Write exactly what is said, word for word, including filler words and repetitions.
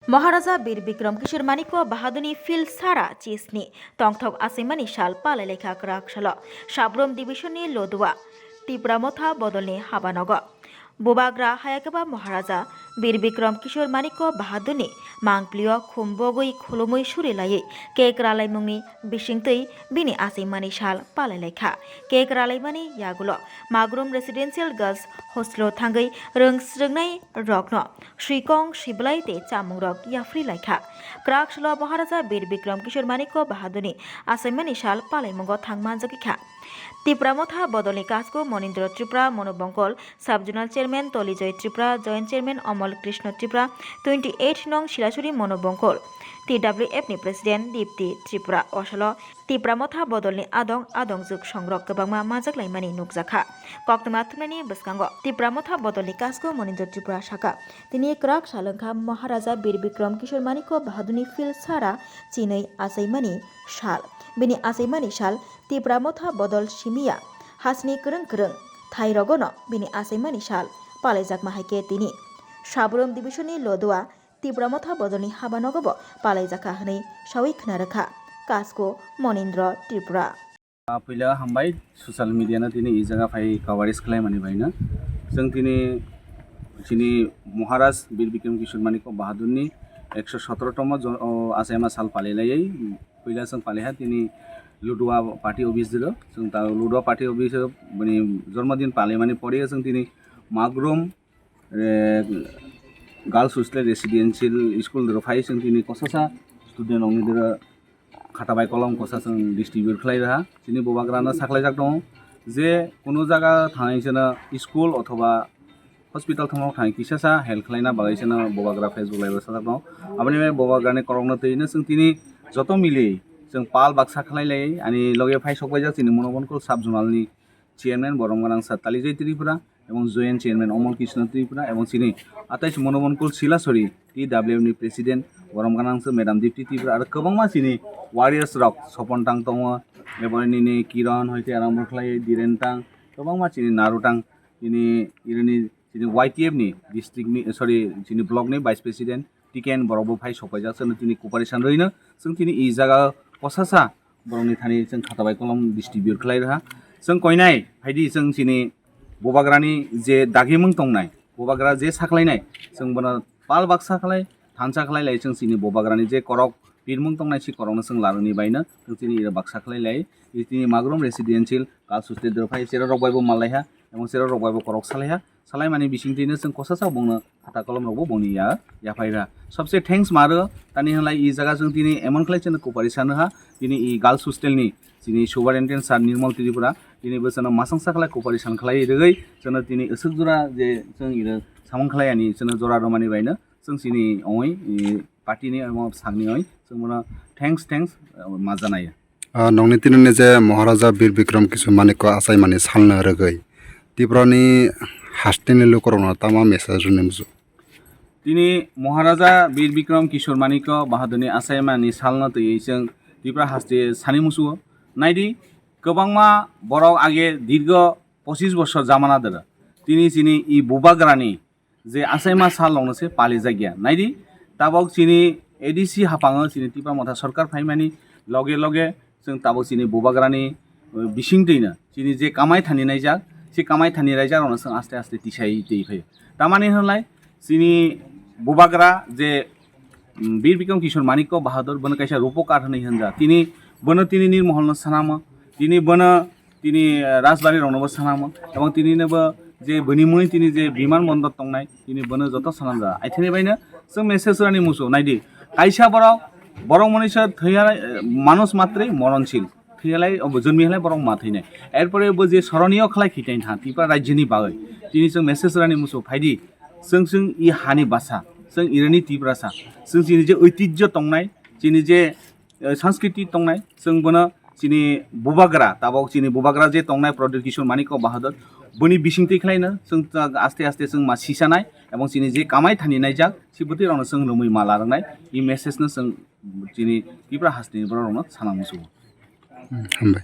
Maharaja Bir Bikram Kishore Manikya Bahadurni Phil Sara chisni tongthok achaimani sal palailaikha kwrak salo Sabrum Division ni Lodua Tipra Motha bodolni habanogo. Bubagra Hayakaba Maharaja Bir Bikram Kishore Manikya Bahadurni mangplio khum bogwi khulumui suri laiwi cake ralaimungni bisingtwi bini achaimani sal palailaikha. Cake ralaimani yagulo Magrum Residential Girls Hostel o thangwi rwng swrwngnai rokno swikong, siblai tei chamungrok yapri laikha. Kwrak salo Maharaja Bir Bikram Kishore Manikya Bahadurni achaimani sal palaimungo thang manjagwi kha. Tipra Motha bodolni Kasko Monindra Tripura, Monu Bongkol, Sub Zonal Chairman Tolijoy Tripura, Joint Chairman Omol Krishna Tripura, twenty eight nong Silasuri Monu Bongkol, T W F ni President Dipti Tripura, osalo Tipra Motha bodolni adong adongjwk songrok kwbangma manjak laimani nukjakha. Koktwma thumnaini bwskango Tipra Motha bodolni Kasko Monindra Tripura saka, tini kwrak salwngkha Maharaja Bir Bikram Kishore Manikya Bahadurni Phil Sara chinwi achaimani sal. Bini achaimani sal Tipra Motha bodol simiya hasni kwrwng kwrwng thairogono bini achaimani sal palaijakma hai khe tini Sabrum Division ni Lodua Tipra Motha bodolni habanogo bo palaijakha hwnwi sawi khna rwkha Kasko Monindra Tripura. Ah, puila hambai social media no tini i jaga phai coverage khlaimani baino. Chwng tini chini Maharaj Bir Bikram Kishore Manikya Bahadurni ekso sotoro tomo jon-, o, achaima sal palai laiwi puila chwng palaiha tini Ludua party office dilo. Chwng ta Ludua party office o bini jormodin palaimani pore chwng tini Magrum eh, Girls Hostel Residential School doro phai chwng tini kosasa student rokni doro khata bai kolom kosa chwng distribute khlai rwha. Chini bubagrano saklaijak tongo je kuno jaga thangwi chwngno school othoba hospital thangma thangwi kisasa help khlaina bagwi chwngno bubagra Facebook live o sajak tongo. Aboni bagwi bubagrani korokno twi hwnwi chwng tini joto mili chwng pal baksa khlai lai ani loge phai sok paijak chini Monobonkol sub zonal ni chairman borom gwnang sir Talijoy Tripura, ebong joint chairman Omol Krishna Tripura, ebong chini atai si Monobonkol Silasori T W F ni president borom gwnang sir madam Dipti Tripura, aro kwbangma chini warriors rok Sopon Tang tongo, ebong nini Kiron hoite arambor khlai Diren Tang, kwbangma chini Naru Tang, chini irini chini Y T F ni district ni, sorry, chini block ni vice president T K N borok bo phai sok paijak, chwngno tini cooperation rwino chwng tini i jaga kosasa borokni thani chwng khata bai kolom distribute khlai rwha. Chwng koinai phaidi chwng chini bubagrani je dagimung tongnai, bubagra je saklainai, chwng bono pal baksa khlai, thansa khlai lai chwng chini bubagrani je korok pirmung tongnai si korokno chwng larwni baino chwng chini iro baksa khlai lai. Tini Magrum Residential Girls Hostel doro phai cherok rok bai bo mal laiha, ebong cherok rok bai bo korok salaiha. Salaimani bisingtwino chwng kosasa bongno khata kolom rokbo bongni ya yaphai rwha. Sobse thanks ma rw tani hwnlai i jaga chwng tini emon khlai chwngno cooperation rwha tini i girls hostel ni chini superintendent sir Nirmal Tripura tini bo chwngno masangsa khlai cooperation khlai rwgwi chwngno tini aswk jora je chwng iro samung khlai ani chwngno jora rwmani baino chwng chini ongwi i party ni omo sakni oi chwng bono thanks thanks ma janai. Ah, nongni tinini je Maharaja Bir Bikram Kishore Manikya achaimani salno rwgwi Tripurani hasteni lukurokno tama message rwni muchung? Tini Maharaja Bir Bikram Kishore Manikya Bahadurni achaimani salno twiwi chwng Tripura haste sani muchungo. Naidi, kwbangma borok age dirgo pochis bosor jamana doro. Tini chini i bubagrani je achaima sal rokno se palijakya. Naidi, tabok chini A D C haphango chini Tipra Motha Sarkar phaimani loge loge chwng tabok chini bubagrani, uh, bisingtwino chini je kamai thani naijak, se kamai thani raijak rokno chwng aste aste tisai twi phaio. Tamani hwnlai chini bubagra je um, Bir Bikram Kishore Manikya Bahadur, bono kaisa rupokar hwnwi hwnjak. Tini bono tini Nirmoholno swnamo, tini bono tini, eh, Rajbari roknobo swnamo, ebong tini nobo je bini mui tini je biman bondor tongnai, tini bono joto swnamjak. Aithani baino chwng message rani muchung naidi, kaisa borok, borok monisa thwiya, eh, manush matrei moronsil. Thwiyalai, obo jonmi halai borok ma thwinai. Erpore bo je soroniyo khlai khitai tha Tripura rajyoni bagwi. Tini chwng message rani muchung phaidi. Chwng chwng i hani basa, chwng irani Tiprasa, chwng chini je oitijjo tongnai, chini je, eh, sanskriti tongnai, chwng bono chini bubagra, tabok chini bubagra je tongnai Pradyut Kishore Manikya Bahadur, boni bisingtwi khlaino chwng ta-, aste aste chwng ma sisanai, ebong chini je kamai thani naijak, si bwtwi rokno chwng romwi ma larwnai, i message no chwng chini Tripura hasteni borok rokno sana muchungo. Hmm, hambai.